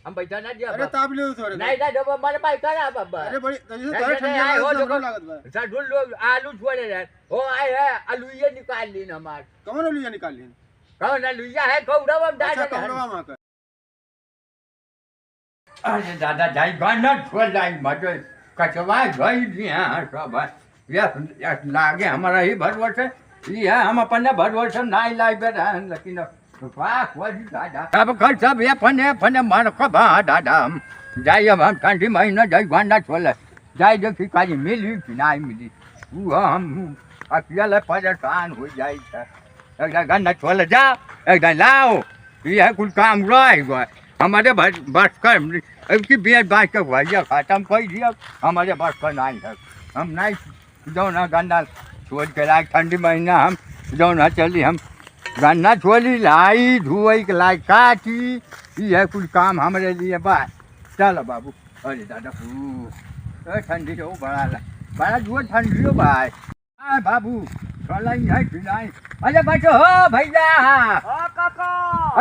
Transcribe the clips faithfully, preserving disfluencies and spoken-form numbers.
हम बैठा ना दिया अरे, बा। ताप ले थोड़े नहीं, नहीं, नहीं, मर भाई, करा बाबा। अरे, बड़ी, तभी से नहीं, तोरे नहीं, ठंडी नहीं, आए हो, लागत, देखो, जरूर लागत बा। सडुल लोग आलू छोड़े रहे। ओ, आए है, अलुइये निकाल लीन हमार। कौन अलुइया निकाल लीन? कौन अलुइया है? कौड़वा में डाल अच्छा, दे। कौड़वा में का। अरे दादा, जाई गन्ना छोड़ लाई, मजे कचवा गई दिया सब। यस, यस, लागे हमारा ही भरोसे, ये हम अपने भरोसे नाई लाई बे रहन, लेकिन अब वाह, वाह जी दादा। अब घर सब ये फने, फने मन को बा दादा, हम जाई, अब हम ठंडी महीना जाई गन्ना छोड़ लाई, जाई देखी काली मिली कि नाई मिली, वो हम अकेले परेशान हो जाई था। एक गन्ना छोड़ जा, एक लाओ, ये कुल काम रह गए। हमारे बस, बस कर, अब की बेर बात के भैया खत्म कर दिया, हमारे बस का नहीं है, हम नहीं जौन है गन्ना छोड़ के लायक ठंडी महीना हम जौन है चली हम गन्ना छोड़ी लाई धुआई के लायक काटी, ये कुल काम हमारे लिए बा। चल बाबू, अरे दादा, हू, ए ठंडी हो बड़ा ला, बड़ा जुआ ठंडी हो भाई। आ बाबू, चलाई है कि नहीं? अरे बचो हो भैया। हाँ काका।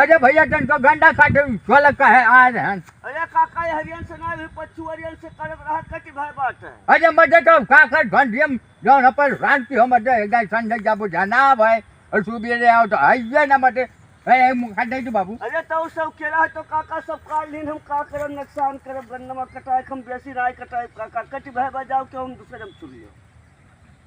अरे भैया, तन को गंडा काटे, चल कहे आ रहे हैं। अरे काका, ये हरियन से ना, भी पच्छू हरियन से करत रहा, कटी भाई बात है। अरे मजे तो का कर, घंटियम जौन अपन रान की हम अड्डे एक दाई संडे जाबो जाना भाई, और सुबेरे आओ तो आइए ना मजे। ए, ए, मुखा दे दो बाबू। अरे तो सब केरा है तो काका, सब काट लीन, हम का करब, नुकसान करब, गन्नमा कटाए, हम बेसी राय कटाए काका, कटी भाई बा जाओ, के हम दूसरे में चुन लियो।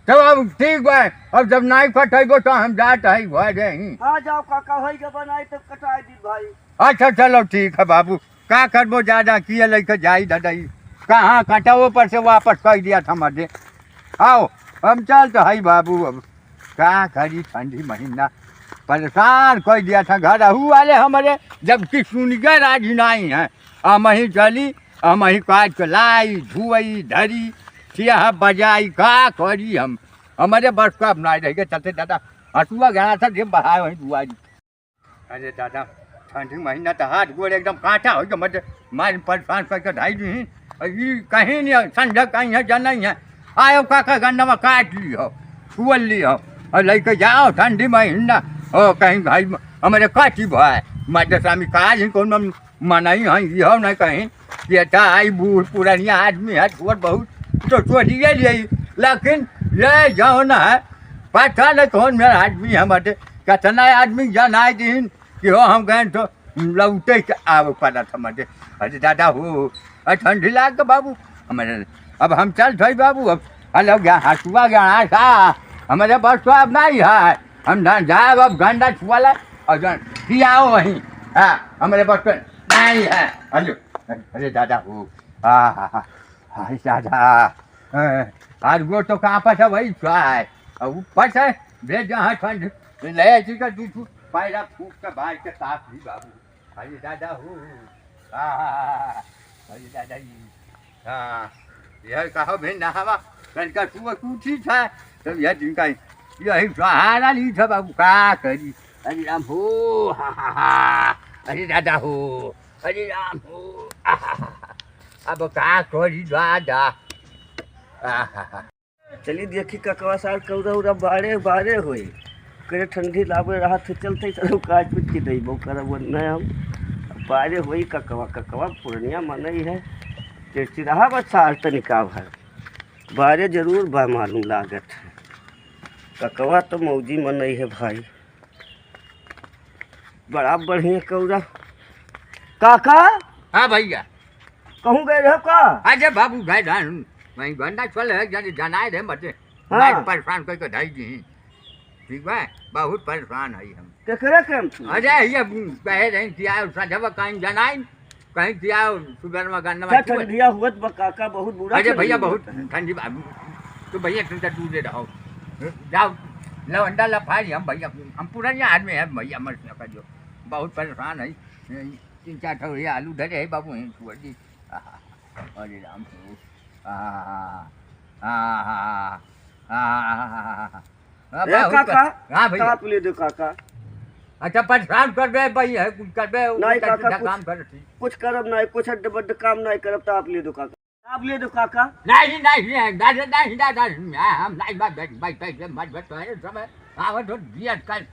तब अब ठीक बा, अब जब नाई कटैबो तो हम जात हई घरे ही। हाँ, जाओ काका, होई के बनाई तब कटाई दी भाई। अच्छा, चलो ठीक है बाबू, का करबो, ज्यादा किए लेके जाई दादा, ई कहाँ कटाओ पर से वापस कर दिया था मजे। आओ, हम चलत हई बाबू, अब का करी, ठंडी महीना परेशान कर दिया था घर हू वाले हमारे, जबकि सुन के राजी नहीं है। हम ही चली, हम ही काट के लाई, धुआई, धरी, सियाह बजाई, का करी हम? हमारे बस का अब ना रह गए, चलते दादा, हसुआ गया था, जे बहाए वहीं दुआरी। अरे दादा, ठंडी महीना तो हाथ गोड़ एकदम कांटा हो गया, मत मार परेशान करके ढाई दी। और ई कहीं नहीं है, संझा कहीं है, जाना ही है। आयो काका गन्नवा काट ली हो, छुअल ली हो, और लेके जाओ ठंडी महीना, ओ कहीं भाई हमारे काटी भाई, मत स्वामी काज ही कौन मनई है, इहो नहीं कहीं, ये तो आई बूढ़ पुरानिया आदमी है, छोट बहुत तो चोरिए लिए, लेकिन ये जौन है, पता नहीं कौन मेरा आदमी है, मत कितना आदमी जनाई दिन कि हो हम गए तो लौटे के आवे पड़ा था मत। अरे दादा हो, अरे ठंडी लाग के बाबू, हमारे अब हम चल थई बाबू, अब अलग गया, हसुआ गया, आशा, हमारे बस तो अब नहीं है। हम ना जाब अब गंडा छुआला और जन खियाओ वहीं। हाँ, हमरे बस के नहीं है। अरे, अरे दादा हो। हाँ, हाँ, हाँ, हाँ, दादा। हाँ, आज वो तो कहाँ पर था वही चाय। और ऊपर से भेज जहाँ ठंड, ले जी का दू ठू पैरा फूक के बाहर के साफ भी बाबू। अरे दादा हो, आ, अरे दादा जी, हाँ, यह कहो भी ना हवा, तनका सुबह उठी था, तब यह दिन का यही सहारा ली था बाबू, का करी? अरे राम हो, हा, हा, हा, अरे दादा हो, अरे राम हो, आ, हा, हा, हा, अब का करी दादा? आ, हा, हा। चली देखी ककवा सार कौरा उरा बारे बारे होई। करे ठंडी लागे रहा थे चलते सब काट पीट के दई बो करब वो न हम। बारे होई ककवा, ककवा पुरनिया मनई है। चिड़चिड़ाहा बस सार तनिका भर। बारे जरूर बा मालूम लागत है। ककवा तो मौजी मनई है भाई। बड़ा बढ़िया कौरा। काका? हाँ भैया। कहूँ गए रहो का? अरे बाबू गए रहन, वहीं गंडा चल है, जन जनाए रहे मते। हाँ। लाइट परेशान करके धई दी। ठीक बा, बहुत परेशान है हम। केकरे के हम सुन? अरे ये कहे रहे कि आओ सजब कहीं जनाई, कहीं कि आओ सुबह में गंडा क्या चुए। ठंडिया हुआ तो काका बहुत बुरा अरे भैया ठंडी बहुत हुआ है। ठंडी बा, तो भैया तुम तो दूर रहो। जाओ, लवंडा लफारी हम भैया, हम पुराने आदमी हैं भैया, मत न करियो। बहुत परेशान है। तीन चार ठो ये आलू धरे है बाबू, यहीं छोड़ दी। आहा, अरे राम हो। आहा, आहा, आहा, आहा, आहा। हाँ, ए, बहुत काका, कर-, हाँ भैया। ताप ले दो काका। अच्छा, परेशान कर दे भाई, है कुछ कर दे, नहीं उल्टा काका, सीधा कुछ, काम कर थी। कुछ करब नहीं, कुछ अड्ड बड्ड काम नहीं करब, ताप ले दो काका। ताप ले दो काका। नहीं, नहीं, नहीं, दादा, नहीं, दादा, नहीं, हम नहीं, बात, बात, बात, बात, बात, बात, तो है, सब है। आवत हो, बियत कर,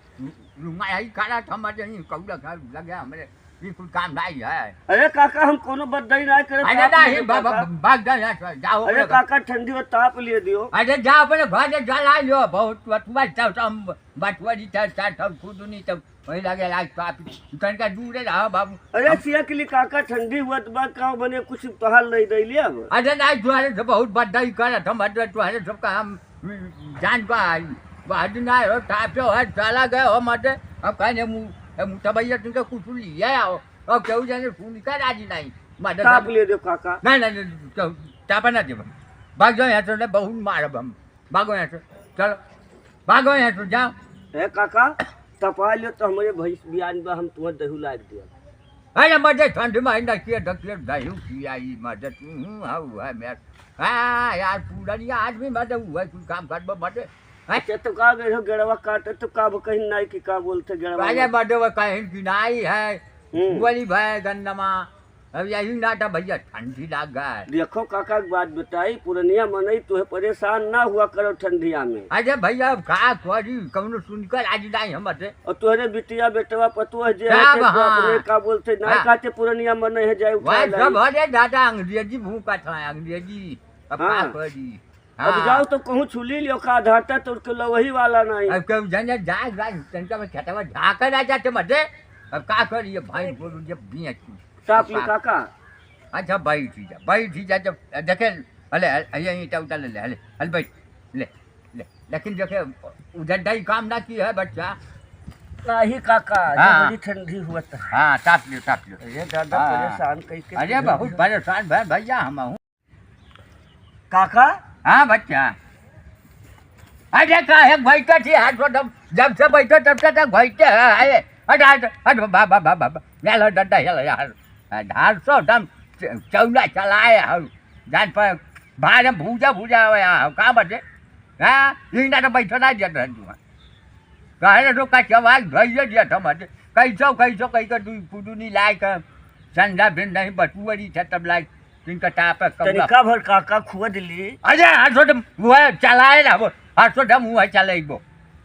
लुमाई करा, समझ नहीं, कौड़ा कर लगे हमरे। ई कुल काम नाहीं है। अरे काका, हम कौनो बददाई नाहीं करत, अरे ताप नाहीं, लिए दो बा-, बा-, काका। भाग जा यहाँ से, जाओ अरे अपने घर। काका, ठंडी हो, ताप लिए दियो। अरे जाओ अपने घर से, जला लियो, बहुत बतुआ, सब, सब बतुआ जी, सब, सब, सब खुद नहीं, सब वही लगे लाग, ताप, तनका दूरे रहो बाबू। अरे अब सिया के लिए काका, ठंडी हुआ तो बा, का बने कुछ तोहार ले दे लिया अब। अरे नाहीं, तुहरे से बहुत बददाई करत हम, अरे तुहरे सब का हम जान पाई, बहद ना हो, तापे हो, चला गए हो मत। अब कहने मु-, ए, मुतबैया तुमके कुछ लिया हो, अब केहू जाने सुन का राजी नाहीं। मत ताप ले दो काका। नाहीं, नाहीं, नाहीं, केहू तापा ना देब। भाग जाओ यहाँ से, नहीं, बहुत मारब हम। भागो यहाँ से, चलो, भागो यहाँ से, जाओ। ए काका, तपा लियो तो हमरे भैंस बियान बा, हम तुम्हें दही लाग दिया। अरे मजे ठंड महीना किया, ढकिया दही किया, ई मजे तू हूँ, हाँ, वह मेर। हाँ, यार, पुरनिया आदमी मजे, वह कुल काम करबो मजे। हैं? अच्छा, तो का गए हो गेड़वा काटे, तो का वो कहीं नाहीं कि का बोलते गेड़वा अरे में? मजे, वो कहीं की नाहीं है, हम्म। बोली भाई गन्नमा, अब यही नाटा भैया, ठंडी लाग गए। देखो काका, एक बात बताई, पुरनिया मनई तुहे परेशान ना हुआ करो ठंडिया में। अरे भैया, अब का करी, कौनो सुनकर आज नाहीं हम अते। और तोहरे बिटिया, बेटवा, पतोह जे है, सब, के तो हाँ। अपने का बोलते, नाहीं हाँ। कहते पुरनिया मनई है, जाए उठा वही लाई। सब, अरे दादा, अंग्रेजी भूखत है, अंग्रेजी। अब का हाँ। करी? अब हाँ। जाओ तो कहूँ छुली लियो, का धाता तोड़ के लो, वही वाला नाहीं। अब केहू जाने जाए, जाए, तनका में खेतवा झाँके ना जाते मते। अब का करी, ये भाई गोरू जब बिया की। साफ ली काका। अच्छा, बैठ ही जा, बैठ ही जा, जब देखे, हले, हले, ये ईंटा उठा ले ले, हले, हले, बैठ, ले, ले। लेकिन देखे, उधर दाई काम ना की है, बच्चा। नाहीं काका, ये हाँ। बड़ी ठंडी हुआ था। हाँ, ताप लियो, ताप लियो। ये दादा हाँ। परेशान कई के अरे, बहुत परेशान भै-, भैया, हम हूँ। काका? हाँ, बच्चा। अरे, काहे बैठे थी? हाथ तो जब, जब से बैठो, तब से तो बैठे है। अरे, हट, हट, हट, बा, बा, बा, बा, बा। या लो, डंडा, या लो, यार। धार सो दम च-, चौला चलाए हौ। जान पर भारे भूजा, भूजा आवे हौ। का बचे? हाँ? यही ना तो बैठो ना जत रहन तू। काहे तो कचवा धइले दिया था मत। कैसो, कैसो कहि के दू कुदुनी लाए के संधा बिन नहीं बटुअरी था तब लाए तिनका ताप है कौड़ा। तनिका भर काका खोद ली। अरे, हँसो दम, वो चलाए ना वो। हँसो दम, वो चलाइबो।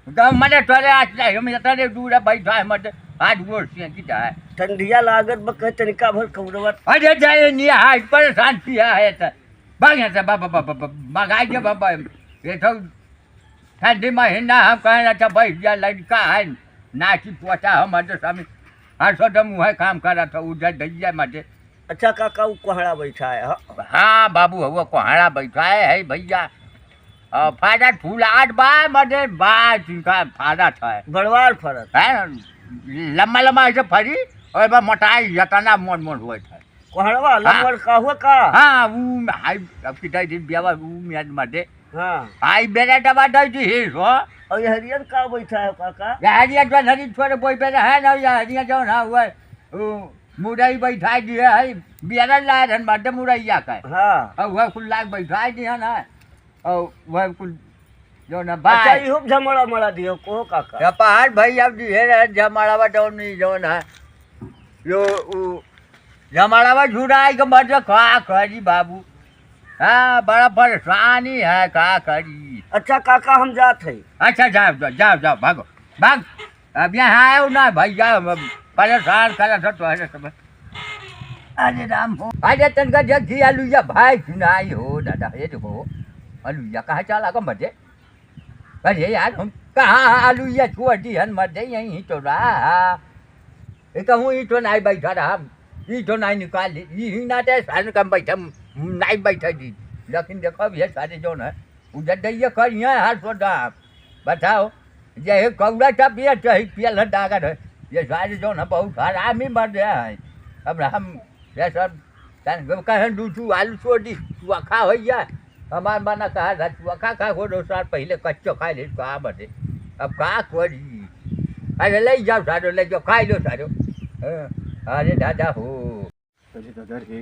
तो मने तोरे आज नहीं, हम इतने दूर है बैठा है मत। आज वो से की जाए। ठंडिया लागत बा, कहे तनिका भर कौड़वत। अरे, जाए नहीं, आज परेशान किया है तो। भाग यहाँ से, बा, बा, बा, बा, बा, भगाई दे, बा, बा। ये तो ठंडी महीना हम कहें, अच्छा, बैठ जा, लड़का है, नाची पोता हम, अरे स्वामी, हर सो दम उहे काम करत हो, उधर दैया मजे। अच्छा, काका, उ कोहड़ा बैठा है, हाँ? हाँ, बाबू, वो कोहड़ा बैठा है, है भैया। और फायदा फूल आठ बा, मजे बा, जिनका फायदा था। बड़वार फरत। है, लम्बा, लम्बा ऐसे फरी, और बा मोटाई, जतना मोट, मोट हुआ था। कोहड़वा, हाँ। लमर का हुआ का? हाँ, ऊ हाई, अब की दाई दिन बियावा, ऊ मियाँ मर दे। हाँ। हाई बेरा दबा दाई जी, हे सो। और ये हरियन का बैठा है, काका? ये हरिया जो हरी छोरे बोई पे रहे ना, ये हरिया जो ना हुआ, ऊ मुरई बैठा दिए है, बियारा लाए रहन मर दे मुरैया का। हाँ। और वह कुल लाग बैठा दिए ना। और वह कुल जौन है अच्छा, बाय। इहो झमड़ा मड़ा दियो, को काका? कपार भाई, अब दिहे रहे झमड़ावा जौन नहीं, जौन है। यो, उ, झमड़ावा झुराई के मर जा, का करी बाबू? हाँ, बड़ा परेशानी है, का करी? अच्छा काका, हम जात है। अच्छा, जाओ, जाओ, जाओ, जाओ, भागो, भाग। अब यहाँ आयो ना भैया, हम परेशान करत हो तोहरे सब। अरे राम हो। अरे तनका देखी आलू या भाई सुनाई हो दादा, ये देखो। आलू या कहाँ चला का मजे? अरे यार, हम कहाँ आलू या छोड़ दी हन मजे, यहीं तो रहा। ये कहूँ, ये तो नहीं बैठा रहा, ये तो नहीं निकाल ली, ये ही ना ते सारे कम बैठा, नहीं बैठा दी। लेकिन देखो, अब ये सारे जो ना, उधर दैया करिया हर सो दाम। बताओ, ये कौड़ा टपिया चाही पियल है दागर है। ये सारे जौन है बहुत हरामी मर गया है। अब हम ये सब तन कहन दू तू आलू छोड़ दी, तू अखा हो जा। हमार मना कहा था, तू अखा खा हो दो साल पहले कच्चो खा ले, कहा बदे। अब का करी? अरे ले जाओ सारो, ले जाओ, खाई लो सारो। हाँ, अरे दादा हो। अरे दादा रे।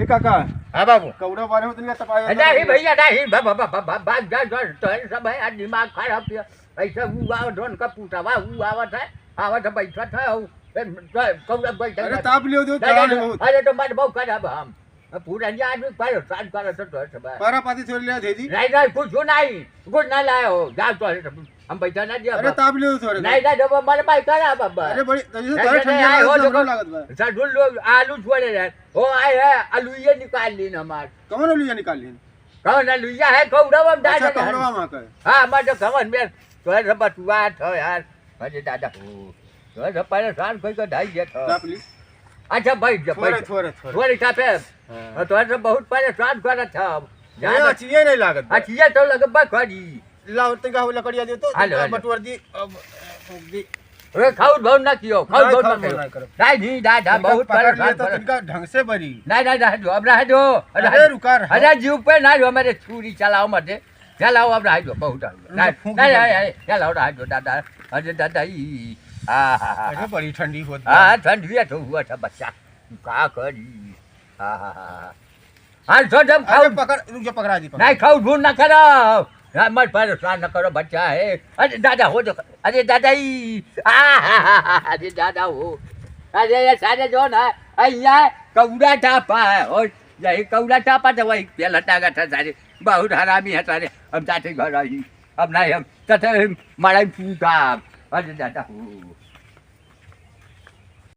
ए काका। हाँ बाबू। कौड़ा बारे में तनिका तपाया ए, नहीं भैया, नहीं, बा-, बा-, जा, जा, तोहरे सब है, यार, दिमाग खराब किया। ऐसे ऊ आवत, उनका पूतवा, ऊ आवत है, आवत है, बैठत है, ऊ, ए, तो कौड़ा बैठे अरे, है। ताप लियो, दियो, नहीं, ताप नहीं, लियो। अरे, तो मत बहु करब हम। अब पुरनिया आदमी परेशान करत है, तोहरे सब है। पारा पाती थोड़ी ले दे दी। नहीं, नहीं, कुछ नहीं, कुछ ना लाए हो, जाओ तोहरे सब। हम बैठा ना दिया अरे, बा। ताप लियो थोड़े नहीं, को। नहीं, जब मन भाई करा बाबा। अरे, बड़ी, तो ये नहीं, थोड़े नहीं, ठंडी नहीं, आए हवा हो से तो हमरो लागत बा। सर, ढूंढ लो, आलू छोड़े रहे। हो, आए है, आलू ये निकाल ली ना हमार। कौन आलू ये निकाल ली? कौन आलू ये है? कौड़ा हम डाल अच्छा, देते हैं। कौड़ा वहाँ का है। हाँ, मैं तो कवन में, तोरे से बतुआ था यार। अरे दादा हो, तोरे से परेशान कोई को ढाई दिया था। ताप ली। अच्छा, बैठ जा, थोड़े, बैठ जा। थोड़े, थोड़े। थोड़े तापे। हाँ। और तोरे से बहुत परेशान करत था। अरे, जाना अचिए नहीं लागत बा। अचिए तो लगबा करी। लाओ, तनिका हो लकड़िया दे तो, हाँ, ले, तनिका ले। बटुअर दी, अब, अब दी। अरे, खाउर भौर ना कियो, खाउर नहीं, भौर ना खाउर भौर कियो। ना करो। नहीं, नहीं, दादा, तनिका बहुत पकड़ परेशान लिया तो कर। तनिका ढंग से बरी। नहीं, नहीं, रह दो, अब रह दो, अरे, रह दो। रुका, रह। अरे, जीव पे ना जो हमारे छुरी चलाओ मत दे। चलाओ, अब रह दो, बहुत आ गया। रुका, नहीं, फूंक नहीं, दे। नहीं, नहीं, चलाओ, रह दो, दादा। अरे, दादा, ई, आ, हा, हा, अरे, हा। बड़ी ठंडी होत हाँ, बा। ठंडी है तो हुआ था बच्चा। का करी? आ, हा, हा, हा। हाँ, सो जब अरे खाओ। पकड़, रुक जा, पकड़ा दी, पकड़ा। नहीं खाओ, ढूंढ ना करो। हाँ, मत परेशान ना करो, बच्चा है। अरे दादा हो जो, अरे दादा ई, आ, हा, हा, हा, अरे दादा हो। अरे ये सारे जो ना, अरे यहाँ कौड़ा टापा है, और यही कौड़ा टापा तो वही पेला टागा था सारे, बहुत हरामी है सारे। हम जाते घर आई, अब नहीं हम, तथे हम मड़ाई फूटा। अरे दादा हो।